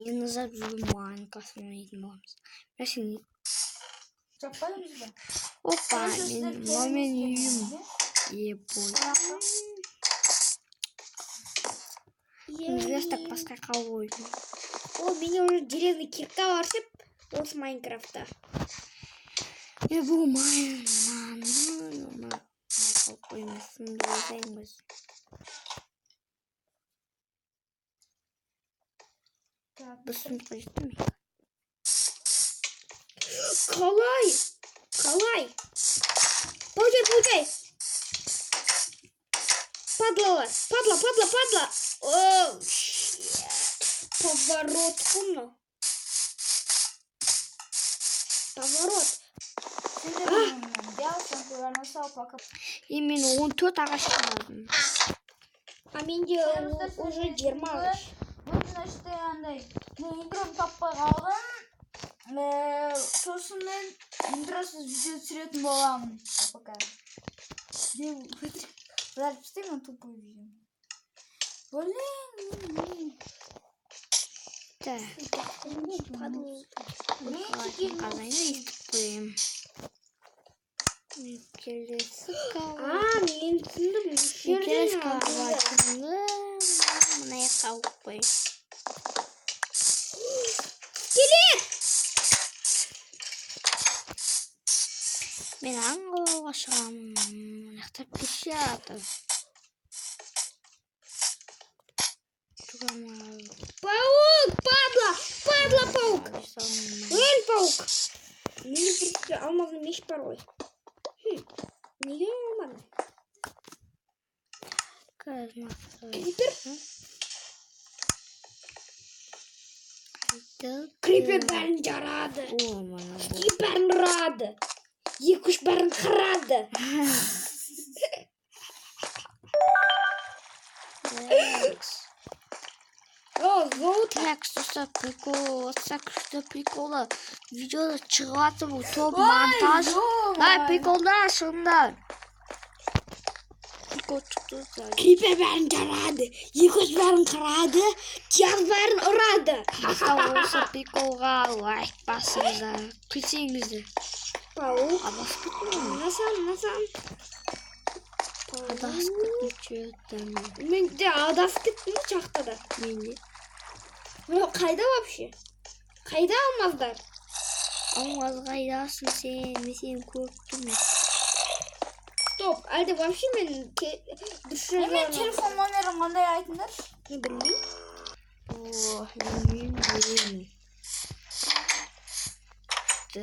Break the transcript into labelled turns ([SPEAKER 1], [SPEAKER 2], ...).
[SPEAKER 1] Мен назар бүгін Майнкрафт ойнайтын боламыз. Мәселен,
[SPEAKER 2] Жаппаймыз ба?
[SPEAKER 1] опа,
[SPEAKER 2] Короче,
[SPEAKER 1] мен
[SPEAKER 2] сіздер
[SPEAKER 1] мынау менің
[SPEAKER 2] келіңіздер
[SPEAKER 1] үйім.
[SPEAKER 2] менде.
[SPEAKER 1] Ебой.
[SPEAKER 2] Қонаққа.
[SPEAKER 1] Верстак басқа жаққа қойдым.
[SPEAKER 3] О, менде уже железный кирка бар деп осы Майнкрафтта.
[SPEAKER 1] Е, бұл мынаны қоймасын ойлаймыз.
[SPEAKER 2] Так.
[SPEAKER 1] Бір сундукқа жеттім мен.
[SPEAKER 3] Қалай? Қалай? Получай, получай. Падлалар. Падла, падла, падла. О, щет. Поворот қой мынау. Поворот.
[SPEAKER 2] Сендер менің сау, пока.
[SPEAKER 1] Е, мен 14 ағаш жинадым.
[SPEAKER 3] А менде
[SPEAKER 2] Достар,
[SPEAKER 3] уже
[SPEAKER 2] сіздермен
[SPEAKER 3] 20 ағаш.
[SPEAKER 2] Бүгін, значит, андай мен интроны таппай қалдым. Сосын мен интросыз видео түсіретін боламын. А пока. Подожди, пусти на тупую видео. Блин, блин,
[SPEAKER 1] Так,
[SPEAKER 3] Падла.
[SPEAKER 2] блин.
[SPEAKER 1] қазайын естіп қояйын. Мен келесі
[SPEAKER 3] А, мен түсіндім.
[SPEAKER 1] Мен
[SPEAKER 3] Жерден
[SPEAKER 1] келесі
[SPEAKER 3] алдым.
[SPEAKER 1] кроватымды мына жаққа алып қояйын.
[SPEAKER 3] Скелет!
[SPEAKER 1] Мен аң аулауға шығамын. Мына жақта пещера.
[SPEAKER 3] Паук! Падла! Падла, паук! Өл, паук! Менде, в принципе, алмазный меч бар ғой. Неге алмадым? Крипер? Крипер бәрін жарады.
[SPEAKER 1] О, мына бұл.
[SPEAKER 3] Стив бәрін ұрады. Екі үш бәрін қырады.
[SPEAKER 1] Такс.
[SPEAKER 3] О, золото.
[SPEAKER 1] Так, достар, прикол, отса күшті приколы. Видеода шығып жатыр бұл топ монтаж. Ай, приколдар шығыңдар. Прикол шықты достар.
[SPEAKER 3] Крипер бәрін жарады. Екі үш бәрін қырады. Тияз бәрін ұрады.
[SPEAKER 1] Достар, осы приколға лайк басыңыздар. Күлсеңіздер.
[SPEAKER 3] Паук.
[SPEAKER 1] Адасып кеттім ғой.
[SPEAKER 3] Насам, насам.
[SPEAKER 1] Адасып кеттім че-то мен.
[SPEAKER 3] Мен де адасып кеттім шахтада.
[SPEAKER 1] Мен де.
[SPEAKER 3] Мынау қайда вообще? Қайда алмаздар?
[SPEAKER 1] Алмаз қайдасың сен? Мен сені көріп тұрмын.
[SPEAKER 3] Стоп, әлде вообще мен дұрыс
[SPEAKER 2] Мен
[SPEAKER 3] жерге
[SPEAKER 2] телефон номерім қандай, айтыңдаршы.
[SPEAKER 3] Мен білмеймін.
[SPEAKER 1] О, мен білемін. Т.